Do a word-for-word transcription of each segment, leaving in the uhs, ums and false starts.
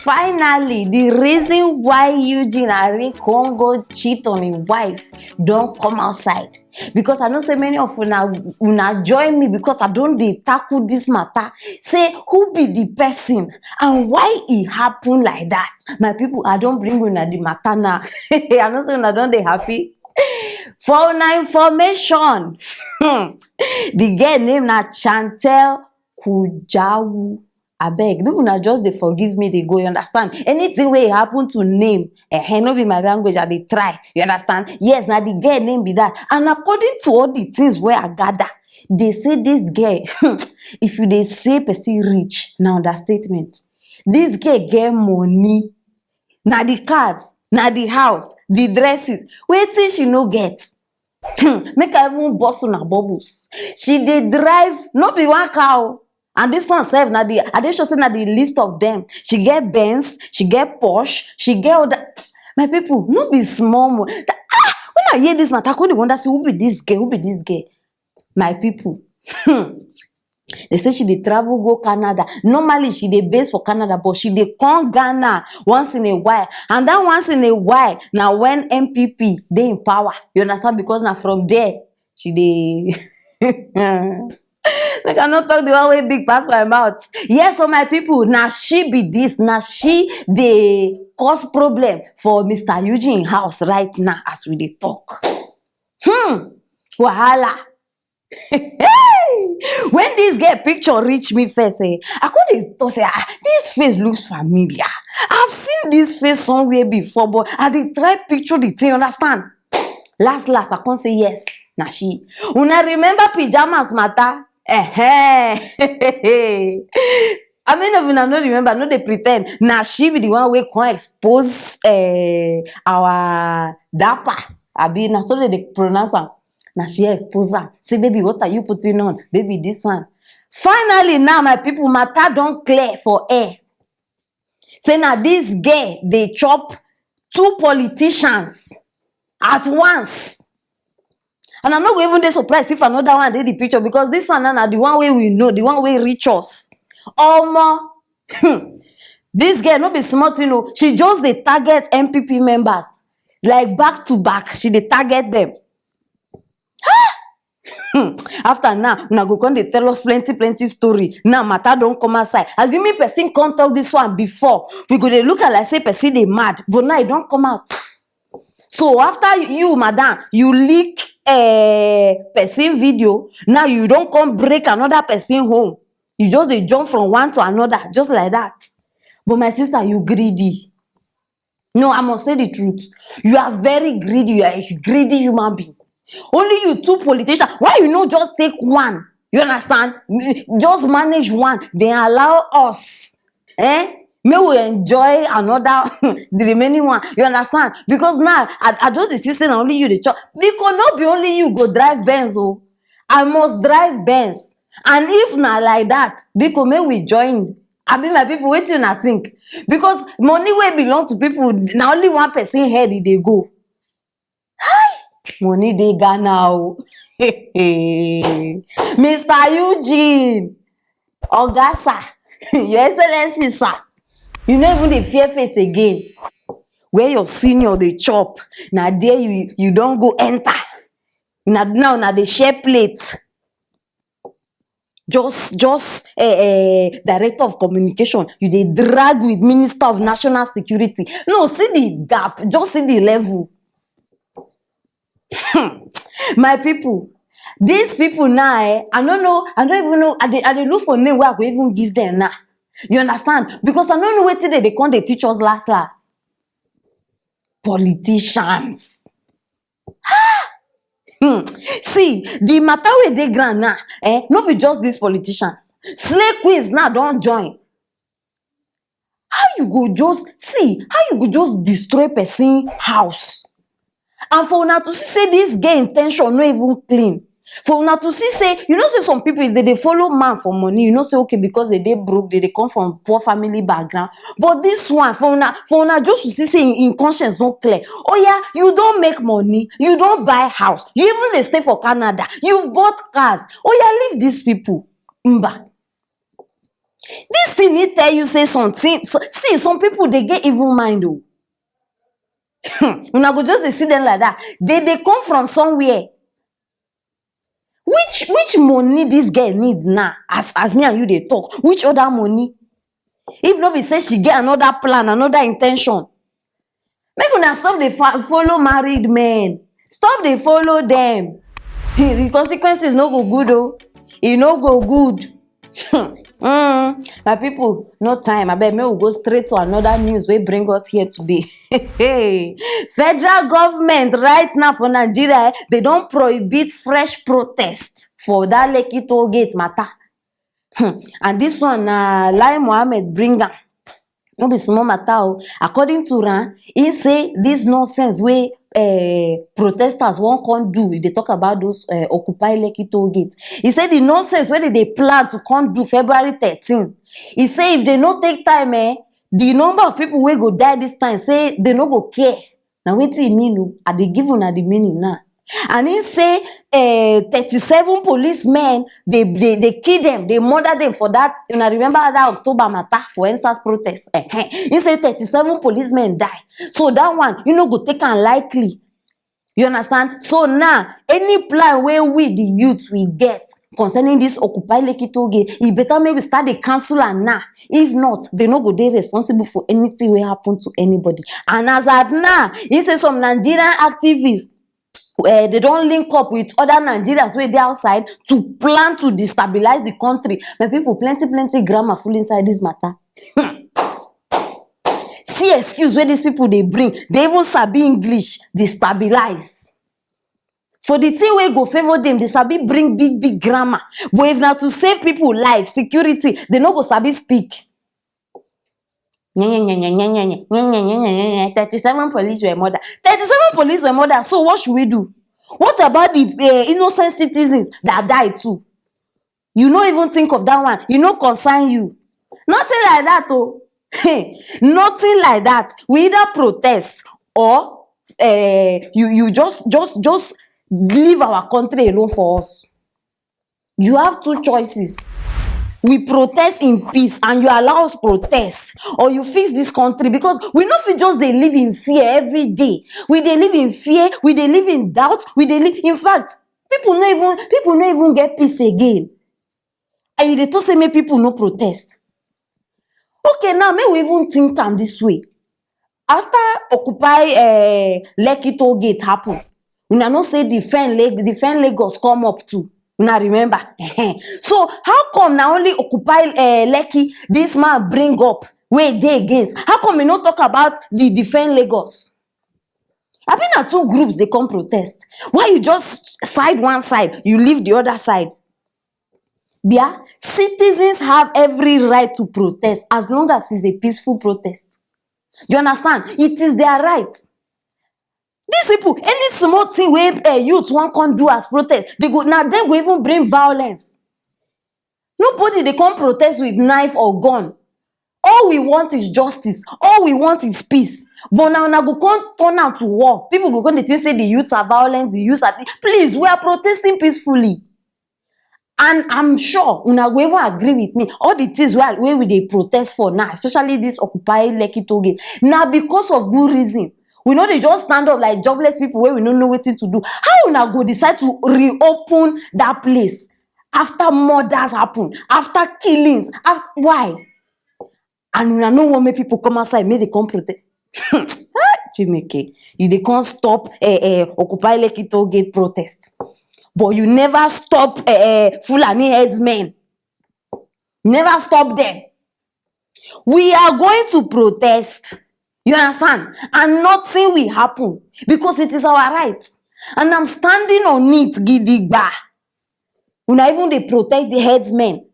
Finally, the reason why Eugene Arinkongo cheat on his wife don't come outside. Because I know say many of una una join me because I don't dey tackle this matter. Say who be the person and why it happen like that? My people, I don't bring una the matter now. I know say una don't dey happy. For una information, the girl name na Chantel Kujawu. Abeg, make una just dey forgive me, dey go, you understand? Anything wey happen to name, eh, no be my language, I dey try, you understand? Yes, na the girl name be that. And according to all the things wey I gather, they say this girl, if you dey say person rich, na understatement. This girl get money, na the cars, na the house, the dresses, wetin she no get? Hmm, make I even burst una bubbles. She dey drive, no be one car o. And this one sef na the, I dey sure say na the least of them. She get Benz, she get Porsche, she get other. My people, no be small mo. That, ah, when I hear this matter, I come dey wonder say who be this girl, who be this girl? My people, hmm. They say she dey travel go Canada. Normally, she dey base for Canada, but she dey come Ghana once in a while. And that once in a while, na when N P P dey in power. You understand? Because na from there she dey. Make I no talk the one wey big pass my mouth. Yes, so my people, na she be this, na she dey cause problem for Mister Eugene house right now as we dey talk. Hmm, wahala. When this girl picture reach me first, eh, I come dey talk say, ah, this face looks familiar. I've seen this face somewhere before, but I dey try picture the thing, understand? Last, last, I come say yes, na she. Una remember pajamas matter? Eh, I mean, if una no remember, no dey pretend. Na she be the one wey come expose, eh, our dapper. Abi, na so they dey pronounce am. Na she expose am. Say, baby, what are you putting on? Baby, this one. Finally, now, my people, matter don clear for air. Say na this girl dey chop two politicians at once. And I no go even dey surprised if another one dey the picture, because this one na, na the one wey we know, the one wey reach us. Omo, hmm, this girl no be small thing o. She just dey target N P P members, like, back to back. She dey target them. Hmm. After now, una go come dey tell us plenty, plenty story. Now matter don come outside. Assuming person come talk this one before, we go dey look at like say person dey mad, but now e don come out. So after you, madam, you leak, eh, person video, now you don come break another person home. You just dey jump from one to another, just like that. But my sister, you greedy. No, I must say the truth. You are very greedy. You are a greedy human being. Only you two politicians. Why you no just take one? You understand? Just manage one. Then allow us, eh? May we enjoy another, the remaining one. You understand? Because now, I, I just dey see say na only you dey chop. Because no be only you go drive Benz o. I must drive Benz. And if na like that, biko, may we join. Abi, my people, wetin una think? Because money wey belong to people, na only one person head e dey go. Hi! Money dey Ghana o. Mister Eugene, Oga sir, Your Excellency sir, you no even dey fear face again. Where your senior dey chop, na there you, you don go enter. Una now, una dey share plate. Just, just, eh, eh, director of communication, you dey drag with minister of national security. No, see the gap, just see the level. Hmm. My people, these people now, eh, I don't know, I don't even know, I dey, I dey look for name wey I go even give them now. You understand? Because I don't know wetin dem dey come dey teach us last, last. Politicians. Hmm. See, the matter wey dey ground now, eh, no be just these politicians. Slay queens now don join. How you go just, see, how you go just destroy person house? And for una to see say this girl intention no even clean. For una to see say, you know say some people, if they dey follow man for money, you know say, okay, because they dey broke, they dey come from poor family background. But this one, for una, for una just to see say in, in conscience no clear. Oh yeah, you don make money, you don buy house, you even dey stay for Canada, you've bought cars. Oh yeah, leave these people. Mba. This thing need tell you say something. So, see, some people dey get evil mind o. Una go just dey see them like that. They dey come from somewhere. Which which money this girl need now? As as me and you dey talk, which other money? If no be say she get another plan, another intention, make una stop dey fa- follow married men. Stop dey follow them. The consequences no go good o. E no go good. Mm, my people, no time. Abeg, make we go straight to another news wey bring us here today. Federal government right now for Nigeria, eh, they don prohibit fresh protest for that Lekki toll gate matter. Hmm. And this one na Lai Mohammed bring am. No be small matter o. According to am, he say this nonsense wey uh, protesters wan come do, they talk about those uh, Occupy Lekki toll gate. He say the nonsense wey they dey plan to come do February thirteen. He say if they no take time, eh, the number of people wey go die this time, say they no go care. Na wetin e mean o? I dey give una the meaning now. And he say uh, thirty-seven policemen, they, they, they kill them, they murder them for that. Una remember that October matter for End SARS protest? Ehen. He say thirty-seven policemen die. So that one, you no go take am lightly. You understand? So now, any plan wey we the youth we get concerning this Occupy Lekki toll gate, e better make we start dey cancel am now. If not, they no go dey responsible for anything wey happen to anybody. And as at now, he say some Nigerian activists, uh, they don link up with other Nigerians wey dey outside to plan to destabilize the country. My people, plenty plenty grammar full inside this matter. See excuse wey these people dey bring. They even sabi English, destabilize. For the thing wey go favour them, they sabi bring big big grammar. But if na to save people life, security, they no go sabi speak. Thirty-seven police were murdered. Thirty-seven police were murdered. So what should we do? What about the uh, innocent citizens that died too? You no even think of that one. E no concern you. Nothing like that o. Nothing like that. We either protest or uh, you you just just just leave our country alone for us. You have two choices. We protest in peace and you allow us protest, or you fix this country, because we no fit just dey live in fear every day. We dey live in fear, we dey live in doubt, we dey live. In fact, people no even people no even get peace again. And you dey talk say make people no protest. Okay, now make we even think am this way. After Occupy uh, Lekki toll gate happen, una know say defend Lag- defend Lagos come up too. Una remember? Ehen. So how come na only Occupy uh, Lekki this man bring up wey dey against? How come he no talk about the defend Lagos? Abi na two groups dey come protest? Why you just side one side, you leave the other side? Bia, citizens have every right to protest as long as it's a peaceful protest. You understand? It is their right. These people, any small thing wey uh, youth wan come do as protest, they go now. Then go even bring violence. Nobody dey come protest with knife or gun. All we want is justice. All we want is peace. But now una go come turn am to war. People go come dey think say the youths are violent, the youths are. Please, we are protesting peacefully. And I'm sure una go even agree with me. All the things wey wey we dey protest for now, especially this Occupy Lekki toll gate, na because of good reason. We no dey just stand up like jobless people wey we no know wetin to do. How una go decide to reopen that place after murders happen, after killings? After, why? And una no wan make people come outside make they come protest. Chineke, you dey come stop uh, uh, Occupy Lekki toll gate protest, but you never stop uh, uh, Fulani headsmen. Never stop them. We are going to protest. You understand? And nothing will happen because it is our right. And I'm standing on it, gidigba. Una even dey protect the headsmen.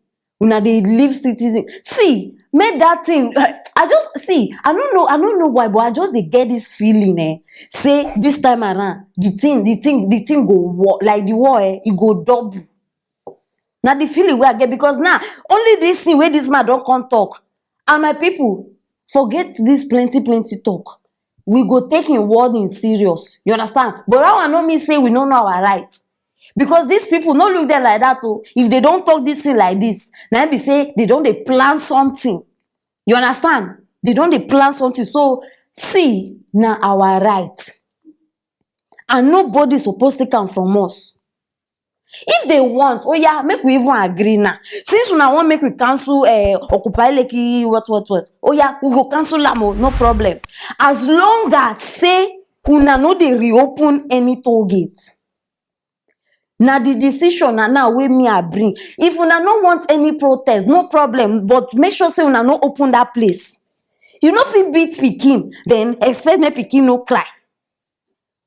Una dey leave citizen. See, make that thing. I just see. I don't know. I don't know why, but I just dey get this feeling. Eh, say this time around, the thing, the thing, the thing go war. Like the war, eh, it go double. Na the feeling wey I get, because now only this thing wey this man don come talk, and my people, forget this plenty plenty talk. We go take him word in serious. You understand? But that one no mean say we no know our right. Because these people no look them like that. Oh, if they don't talk this thing like this, now be say they don't they plan something. You understand? They don't they plan something. So see, now our right, and nobody supposed to come from us. If they want, oh yeah, make we even agree now. Since una wan make we cancel uh, Occupy Lekki, what, what, what. Oh yeah, we go cancel am, oh, no problem. As long as say una no dey reopen any toll gate. Na the decision na now wey me I bring. If una no want any protest, no problem, but make sure say una no open that place. You no fit beat pikin, then expect make pikin no cry.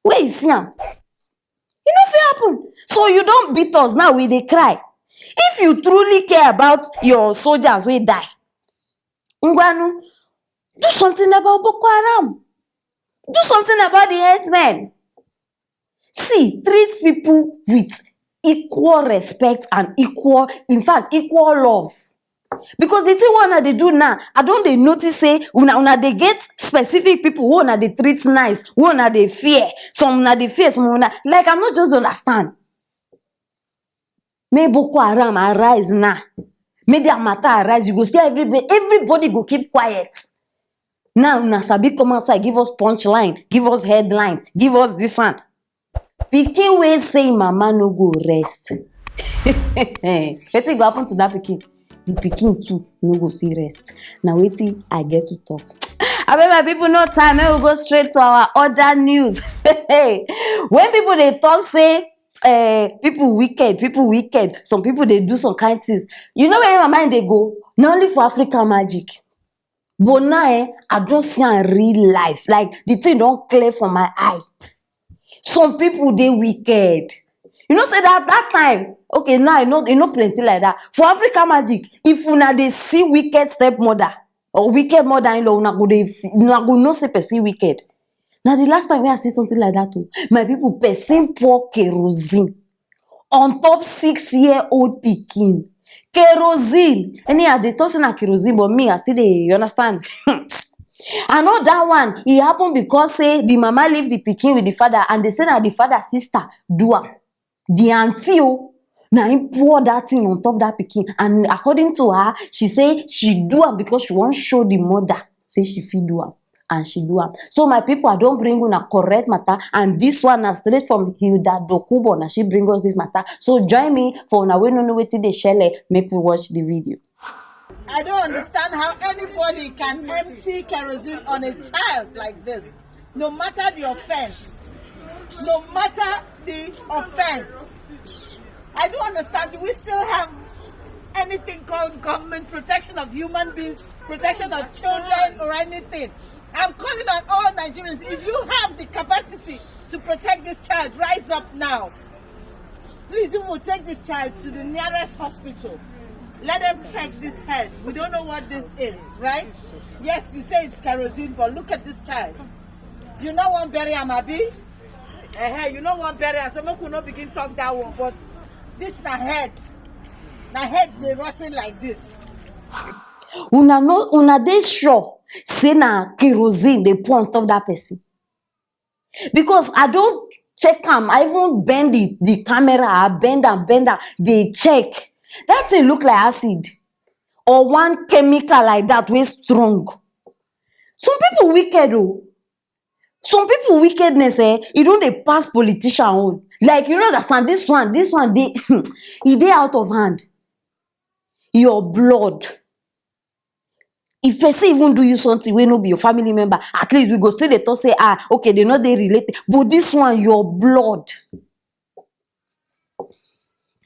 Where you see am? E no fit happen. So you don beat us, now we dey cry. If you truly care about your soldiers wey die, ngwanu, do something about Boko Haram. Do something about the headsmen. See, treat people with equal respect and equal, in fact, equal love. Because the thing wey una dey do now, I don dey notice say una una dey get specific people wey una dey treat nice, wey una dey fear. Some una dey fear, some una, like, I no just understand. Make Boko Haram arise now. Make their matter arise. You go see everybody, everybody go keep quiet. Now una sabi come outside, give us punchline, give us headlines, give us this one. Pikin wey say mama no go rest. Wetin go happen to that pikin? The pikin too no go see rest. Na wetin I get to talk. Abeg, my people, no time. Make we go straight to our other news. When people dey talk say uh, people wicked, people wicked. Some people dey do some kind things. You know where my mind dey go? Na only for African magic. But now, eh, I don see am real life. Like, the thing don clear for my eye. Some people dey wicked. You know say that that time, okay, now e no e no plenty like that. For Africa magic, if una dey see wicked stepmother or wicked mother-in-law, una go dey f- una go know say person wicked. Na the last time wey I see something like that o. My people, person pour kerosene on top six year old pikin. Kerosene. Anyhow, they talk say na kerosene, but me, I still dey, you understand? I know that one. E happen because say the mama leave the pikin with the father, and they say na the father sister do am. The auntie o, na him pour that thing on top that pikin, and according to her, she say she do am because she wan show the mother say she fit do am, and she do am. So my people, I don bring una correct matter, and this one na straight from Hilda Dokubo, na she bring us this matter. So join me for una wey no know wetin dey shele, make we watch the video. I don't understand how anybody can empty kerosene on a child like this, no matter the offense. No matter the offense. I don't understand. Do we still have anything called government protection of human beings, protection of children, or anything? I'm calling on all Nigerians. If you have the capacity to protect this child, rise up now. Please, we will take this child to the nearest hospital. Let them check this head. We don't know what this is, right? Yes, you say it's kerosene, but look at this child. You no wan bury am, abi? Eh, you no wan bury am, so make we no begin talk that one. But this na head, na head dey rotten like this. Una no, una dey sure say na kerosene dey pour on top that person? Because I don check am, I even bend the the camera, I bend am, bend am, dey check. That thing look like acid or one chemical like that wey strong. Some people wicked o. Some people wickedness, eh, e don dey pass politician own. Like, you no understand, this one, this one dey e dey out of hand. Your blood. If person even do you something wey no be your family member, at least we go still dey talk say, ah, okay, they no dey related. But this one, your blood.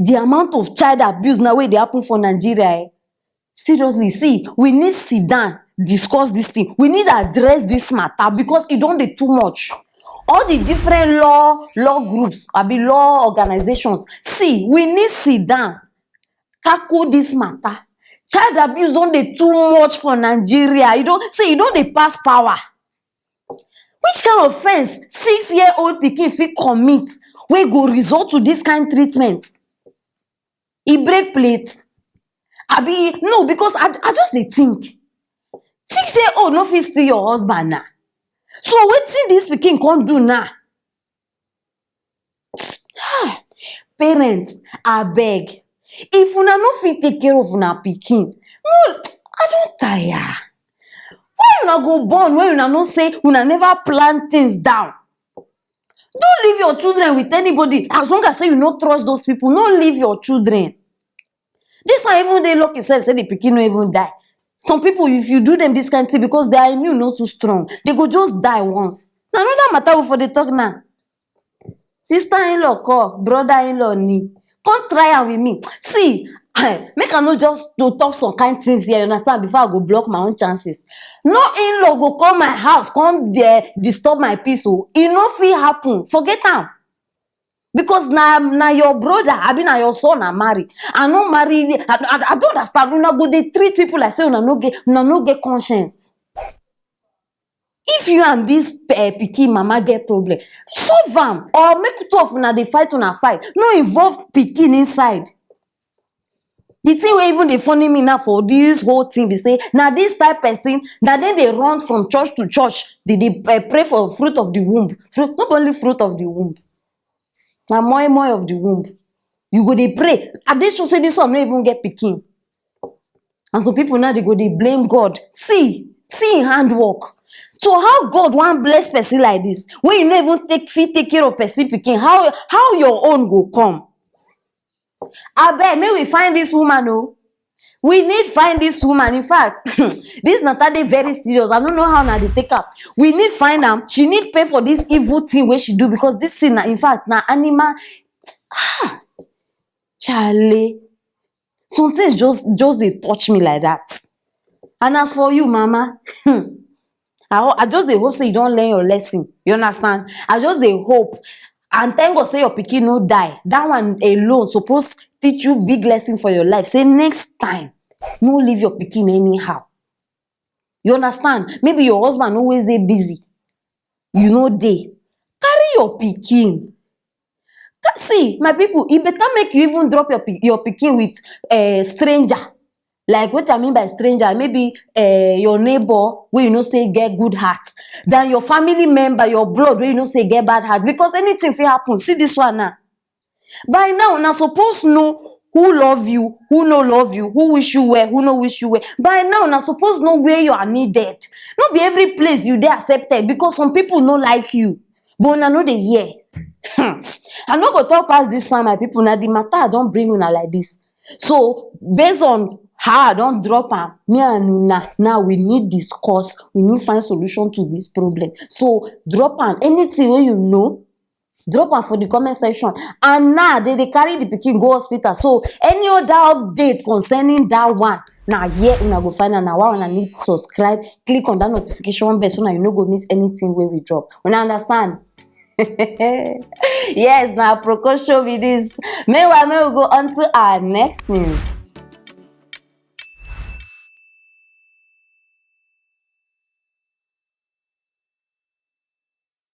The amount of child abuse now wey dey happen for Nigeria, eh, seriously, see, we need sit down, discuss this thing. We need address this matter because e don dey too much. All the different law law groups, abi law organizations, see, we need sit down, tackle this matter. Child abuse don dey too much for Nigeria. E don, see, e don dey pass power. Which kind of offense six year old pikin fit commit wey go result to this kind treatment? E break plate? Abi, no, because I, I just dey think. Six year old no fit steal your husband na. So wetin this pikin come do now? Ah, Parents, abeg, if una no fit take care of una pikin, no, I don tire. Why una go born when una know say una never plan things down? Don't leave your children with anybody. As long as say you no trust those people, no leave your children. This one even dey lucky sef say the pikin no even die. Some people, if you do them this kind thing, because their immune no too strong, they go just die once. Na another matter we for dey talk now. Sister in-law call, brother in-law ni. Come try am with me. See, make I no just to talk some kind things here, you understand, before I go block my own chances. No in-law go come my house, come there disturb my peace. Oh, e no fit happen. Forget am. Because na na your brother, abi na your son I marry. I no marry, I, I, I don't understand. Una go dey treat people like say una no get, una no get conscience. If you and this uh, pikin mama get problem, solve am, or make two of una dey fight, una fight. No involve pikin inside. The thing wey even dey funny me now for this whole thing be say na this type person na dem dey run from church to church, dey dey uh, pray for fruit of the womb. Fruit, not only fruit of the womb, na moi moi of the womb. You go dey pray. I dey sure say this one no even get pikin. And some people now they go dey blame God. See, see him handwork. So how God wan bless person like this when you no even take fit take care of person pikin? How how your own go come? Abeg, make we find this woman o. We need find this woman. In fact, this matter dey very serious. I don't know how una dey take am. We need find am. She need pay for this evil thing wey she do, because this thing na, in fact, na animal. Ah, chale. Some things just just dey touch me like that. And as for you, mama, I, ho- I just dey hope say you don learn your lesson. You understand? I just dey hope. And thank God say your pikin no die. That one alone suppose teach you big lesson for your life. Say next time, no leave your pikin anyhow. You understand? Maybe your husband always dey busy. You no dey. Carry your pikin. Ca- See, my people, e better make you even drop your pi- your pikin with a stranger. Like what I mean by stranger, maybe uh, your neighbor wey you know say get good heart, than your family member, your blood wey you know say get bad heart. Because anything fit happen. See this one now. By now, una suppose know who love you, who no love you, who wish you well, who no wish you well. By now, una suppose know where you are needed. No be every place you dey accepted, because some people no like you. But una no dey hear. I no go talk pass this one, my people. Na the matter I don bring una like this. So based on how I don drop am, me and una now we need discuss, we need find solution to this problem. So drop am, anything wey you know, drop am for the comment section. And now they dey carry the pikin go hospital. So any other update concerning that one, na here una go find am. Na why una need subscribe, click on that notification bell so that you no go miss anything wey we drop. Una understand? Yes, na Proko show be this. Meanwhile, may we go on to our next news.